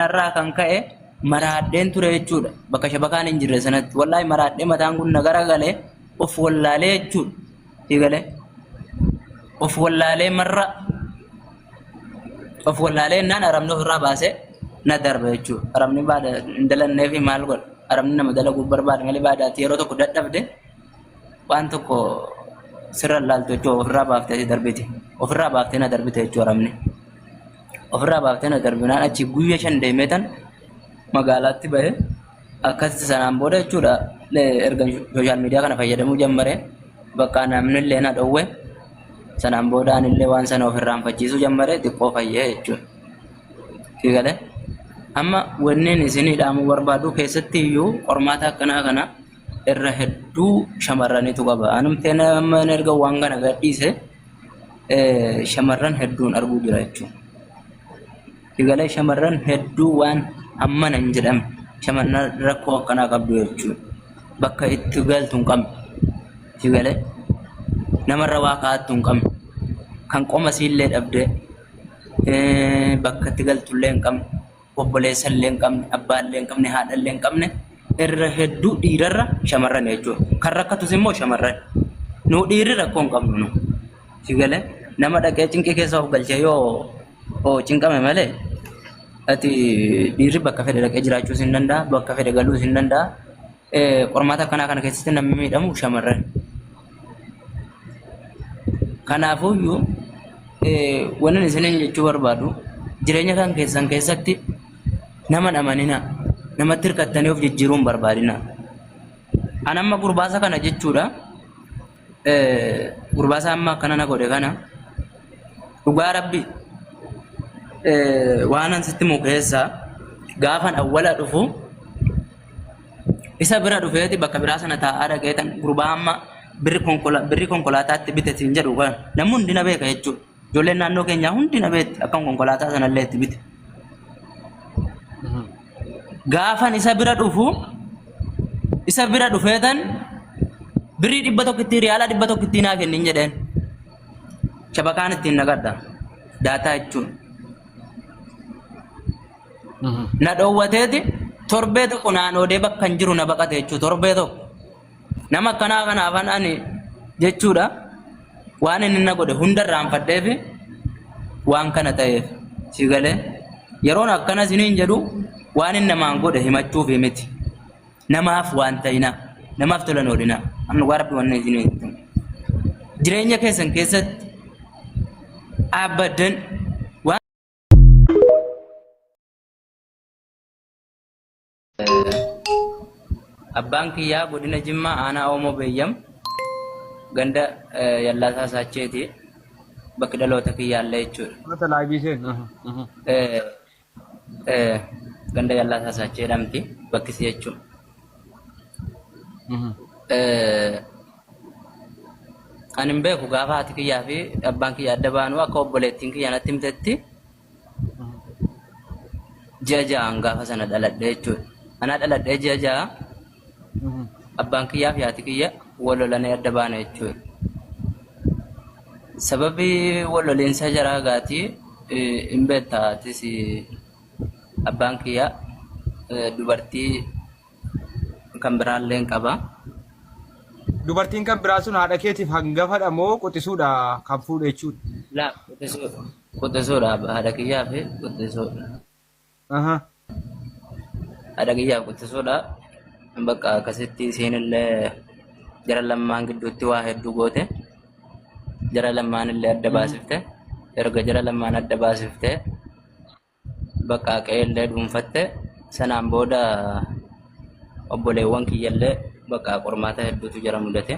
Kanarraa kan ka'e maraadheen ture jechuudha. Bakka shabakaan hin jirre sanatti. Wallaahi maraadhee mataan kun na garagalee of wallaalee jechuudha. Sii galee? Of wallaalee marra of wallaalee naan arabni ofirraa baasee na darba jechuudha. Arabni baada hin dalannee fi maal godha? Arabni nama dalaguu barbaada malee baadaatti yeroo tokko dadhabde waan tokko sirra laaltu jechuudha. Ofirraa baaftee si darbiti. Ofirraa baaftee na darbite jechuudha arabni. Ofirraa baaftee na darbinaan achi guyya 5 deemeetan magaalaatti bahe akkasitti sanaan booda jechuudha erga sooshaal miidiyaa kana fayyadamuu jammare bakka namni illee na dhowwe sanaan booda anillee waan sana of irraanfachiisuu jammare xiqqoo fayyee jechuudha. Sii galee? Amma wanneen isinii dhaamuu barbaadu keessatti iyyuu qormaata akkanaa kana irra hedduu shamarranitu qaba. Anumteen amma erga waan kana gadhiise shamarran hedduun arguu jira jechuudha. Egalee shamarran hedduu waan hammana hin jedhamne shamarran rakkoo akkanaa qabdu jechuudha. Bakka itti galtu hin qabne. Egalee namarra waa kaa'attu hin qabne. Kan qoma siillee dhabdee bakka itti galtullee hin qabne. Obboleessa illee hin qabne, abbaa illee hin qabne, haadha illee hin qabne irra hedduu dhiirarra shamarran jechuudha. Kan rakkatus immoo shamarran. Nu dhiirri rakkoo hin qabnu nu. Si galee nama dhaqee cinqii keessa of galchee yoo oo cinqame malee ati dhiirri bakka fedhe dhaqee jiraachuus hin danda'a, bakka fedhe galuus hin danda'a. Qormaata akkanaa kana keessatti namni miidhamu shamarran. Kanaafuyyuu wannan isiniin jechuu barbaadu jireenya kan keessan keessatti nama hin amaninaa. Namatti hirkattanii of jijjiiruu hin barbaadinaa. An amma gurbaasa kana jechuudha. Gurbaasa amma akkana na godhe kana dhugaa rabbi waan an sitti himu keessaa gaafan awwala dhufu Isa bira dhufeeti bakka biraa sana taa'aa dhaqeetan gurbaa amma birri konkola birri konkolaataatti bite siin jedhu kan namni hundi na beeka jechuudha. Ijoolleen naannoo keenyaa hundi na beekti akkam konkolaataa sanallee itti bite. Gaafan isa bira dhufu isa bira dhufeetan birrii 100 riyaala 100 naa kennin jedheen. Shabakaan ittiin naqadha. Daataa jechuun. Na dhoowwateeti torbee tokko naan oodee bakka hin jiru na baqate jechuudha torbee tokko. Nama akkanaa kanaafan ani jechuudha waan inni na godhe hunda irraanfadheefi waan kana ta'eef si galee yeroon akkana isiniin jedhu waan inni namaan godhe himachuufi miti. Namaaf waan ta'inaa namaaf tolan oolinaa amma dhugaa rabbi waan isiniin jedhu. Jireenya keessan keessatti abadan waan Abbaan kiyyaa godina Jimmaa aanaa Oomoo Beeyyam ganda Yallaasaa Saacheeti bakki dhaloota kiyyaallee jechuudha. Mata laabii seen. Ganda Yallaasaa Saachee jedhamti bakkisi jechuudha. Ani hin beeku gaafa haati kiyyaa fi abbaan kiyya adda baanu akka obboleettiin kiyya natti himtetti ji'a ja'aan gaafa sana dhaladhe jechuudha. Anaa dhaladhee ji'a 6 abbaan kiyyaa fi haati kiyya wal lolanii adda baane jechuudha. Sababii wal loliinsa jaraa gaatii hin beekta atis abbaan kiyya dubartii kan biraallee hin qaba. Dubartiin kan biraa sun haadha keetiif hangafadha moo quxisuudha kan fuudhe jechuudha? Laa quxisuudha. Quxisuudha haadha kiyyaa fi quxisuudha. Aha. Haadha kiyyaaf quxisuudha. Bakka akkasitti isiin illee jara lammaan gidduutti waa hedduu goote. Jara lammaan illee adda baasifte. Erga jara lammaan adda baasifte bakka qe'eellee dhuunfatte sanaan booda obboleewwan kiyyallee bakka qormaata hedduutu jara mudate.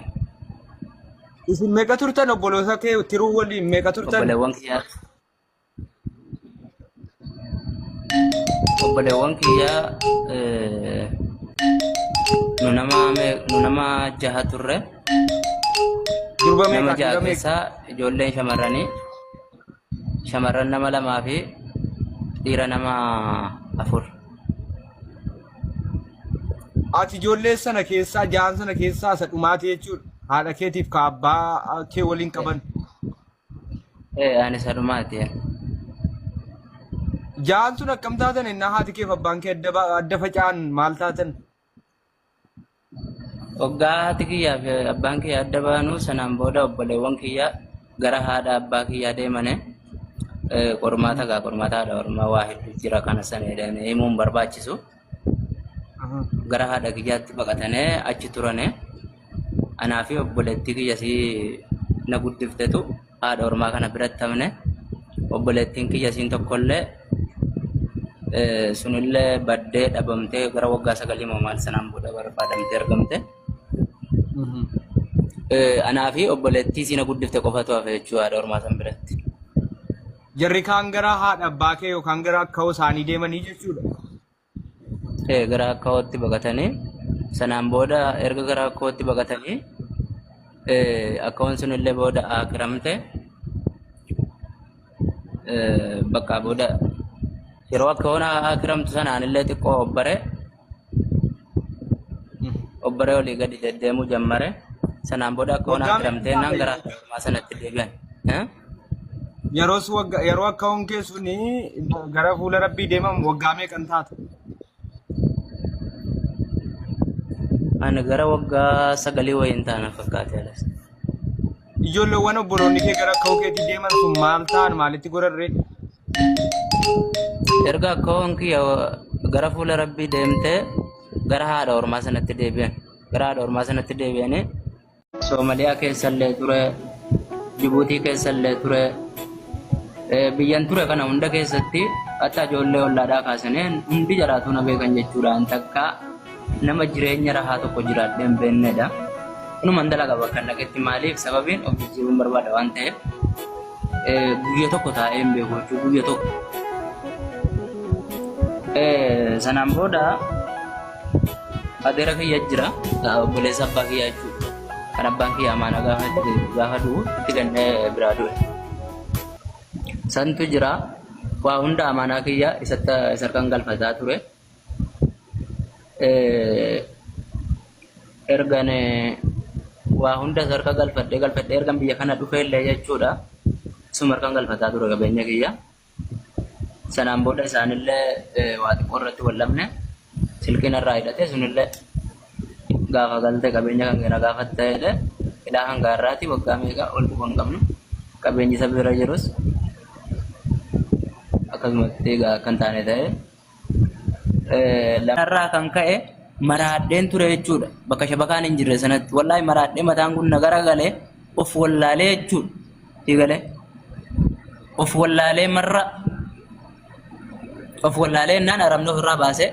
Isin meeqa turtan obboloota kee tiruu waliin meeqa turtan? Obboleewwan kiyyaa obboleewwan kiyyaa nu nama nu nama jaha turre. Durba Nama meeqa jaha dhiira meeqa? keessaa ijoolleen shamarranii Shamarran nama lamaa fi dhiira nama afur. Ati ijoollee sana keessaa ja'an sana keessaa isa dhumaati jechuudha. Haadha keetiif ka abbaa kee waliin qaban. Ee ani isa dhumaati. Ja'an sun akkam taatan ennaa haati keef abbaan kee adda faca'an maal taatan? Waggaa haati kiyyaa fi abbaan kiyya adda baanu sanaan booda obboleewwan kiyya gara haadha abbaa kiyyaa deemane qormaata gaa qormaata haadha ormaa waa hedduu jira kana sana jedhanii himuun barbaachisu. Gara haadha kiyyaatti baqatanii achi turane. Anaa fi obboleettii kiyya sii na guddiftetu haadha ormaa kana biratti hafne. Obboleettiin kiyya siin tokkollee sunillee baddee dhabamtee gara waggaa 9 moo maal sanaan booda barbaadamtee argamte. Anaa fi obboleettii sii na guddifte qofatu hafe jechuudha haadha ormaa san biratti. Jarri kaan gara haadha abbaa kee yookaan gara akka'oo isaanii deemanii jechuudha. Gara akkawootti baqatanii sanaan booda erga gara akkawootti baqatanii akkawoon sunillee booda akiramte bakka booda yeroo akkawoon akiramtu sanaanillee xiqqoo obbare obbaree olii gadi deddeemuu jammare sanaan booda akkawoon Waggaa meeqa akiramtee naan taate gara ormaa sanatti deebi'an. Eh? Yeroos wagga yeroo akkawoon kee suni gara fuula rabbii deeman waggaa meeqan taata? Ani gara waggaa 9 wayiin taana fakkaate alas. Ijoolleewwan obboloonni kee gara akkawoo keetii deeman sun maal ta'an maalitti gorarree? Erga akkawoon kiyya gara fuula rabbii deemtee gara haadha ormaa sanatti deebi'an. Gara haadha ormaa sanatti deebi'anii Soomaliyaa keessallee ture, Jibuutii keessallee ture, biyyan ture kana hunda keessatti hatta ijoollee ollaadhaa kaasanii hundi jaraatu na beekan jechuudha. An takka nama jireenya rahaa tokko jiraadhee hin beeknedha. Inuman dalaga bakka hin dhaqetti maaliif sababiin of jijjiiruun barbaada waan ta'eef guyya tokko taa'ee hin beeku jechuudha guyya tokko. Sanaan booda adeera kiyya jira obboleessa abbaa kiyyaa jechuudha. Kan abbaan kiyya amaanaa gaafa gaafa du'u itti kennee biraa du'e. Santu jira waa hunda amaanaa kiyya isatti isa harkaan galfataa ture. Ergan waa hunda isa harka galfadhee galfadhee ergan biyya kana dhufee illee jechuudha. Isuma harkaan galfataa ture qabeenya kiyya. Sanaan booda isaanillee waa xiqqoo irratti wal dhabne silkiin irraa hidhate sunillee gaafa galte qabeenya kan keenya gaafatta jedhe hidhaa hanga har'aati waggaa meeqa ol quba hin qabnu qabeenyi isa bira jirus akkasumatti egaa akka hin taane ta'e Lafarraa kan ka'e maraadheen ture jechuudha. Bakka shabakaan hin jirre sanatti. Wallaahi maraadhee mataan kun na garagalee of wallaalee jechuudha. Sii galee. Of wallaalee marra of wallaalee naan arabni ofirraa baasee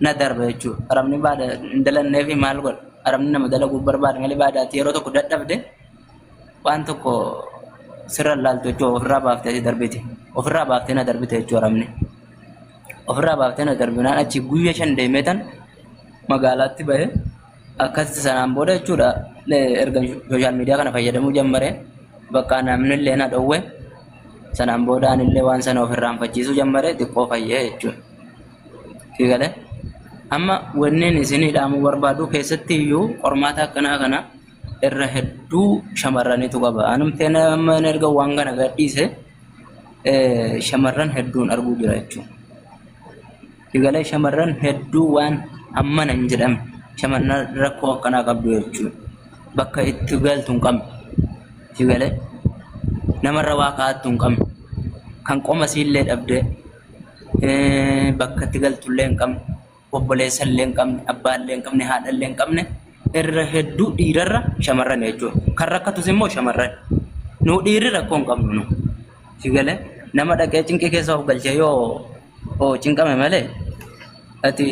na darba jechuudha. Arabni baada hin dalannee fi maal godha? Arabni nama dalaguu barbaada malee baadaatti yeroo tokko dadhabde waan tokko sirra laaltu jechuudha. Ofirraa baaftee si darbiti. Ofirraa baaftee na darbite jechuudha arabni. Ofirraa baaftee na darbinaan achi guyya 5 deemee tan magaalaatti bahe akkasitti sanaan booda jechuudha erga sooshaal miidiyaa kana fayyadamuu jammare bakka namni illee na dhowwe sanaan booda anillee waan sana of irraanfachiisuu jammare xiqqoo fayyee jechuudha. Fiigale amma wanneen isinii dhaamuu barbaadu keessatti iyyuu qormaata akkanaa kana irra hedduu shamarranitu qaba. Anumteen amma erga waan kana gadhiise shamarran hedduun arguu jira jechuudha. Figalee shamarran hedduu waan hammana hin jedhamne shamarran rakkoo akkanaa qabdu jechuudha. Bakka itti galtu hin qabne. Figalee namarra waa kaa'attu hin qabne. Kan qoma siillee dhabdee bakka itti galtullee hin qabne. Obboleessa illee hin qabne, abbaa illee hin qabne, haadha illee hin qabne irra hedduu dhiirarra shamarran jechuudha. Kan rakkatus immoo shamarran. Nu dhiirri rakkoo hin qabnu nu. Si galee nama dhaqee cinqii keessa of galchee yoo oo cinqame malee ati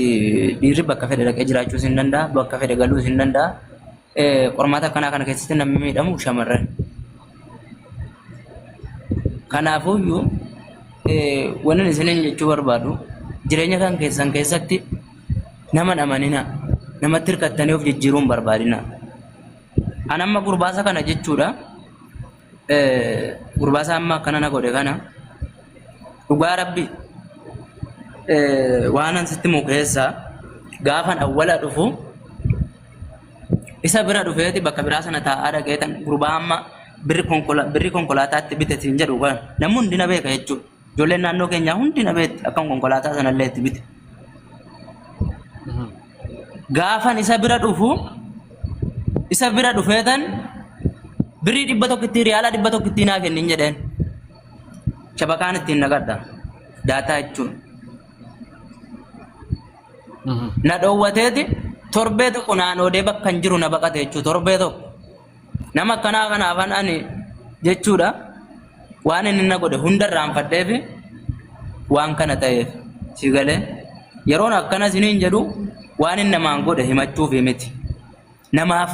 dhiirri bakka fedhe dhaqee jiraachuus hin danda'a, bakka fedhe galuus hin danda'a. Qormaata akkanaa kana keessatti namni miidhamu shamarran. Kanaafuyyuu wannan isiniin jechuu barbaadu jireenya kan keessan keessatti nama hin amaninaa. Namatti hirkattanii of jijjiiruu hin barbaadinaa. An amma gurbaasa kana jechuudha. Gurbaasa amma akkana na godhe kana dhugaa rabbi waan an sitti himu keessaa gaafan awwala dhufu isa bira dhufeeti bakka biraa sana taa'aa dhaqee tan gurbaa amma birri konkolaataatti bite siin jedhu kan namni hundi na beeka jechuudha. Ijoolleen naannoo keenyaa hundi na beekti akkan konkolaataa sanallee itti bite. Gaafan isa bira dhufu isa bira dhufeetan birrii 100tti riyaala 100tti naa kennin jedheen. Shabakaan ittiin naqadha. Daataa jechuun. Na dhoowwateeti torbee tokko naan oodee bakka hin jiru na baqate jechuudha torbee tokko. Nama akkanaa kanaafan ani jechuudha waan inni na godhe hunda irraanfadheefi waan kana ta'eef si galee yeroon akkana isiniin jedhu waan inni namaan godhe himachuufi miti. Namaaf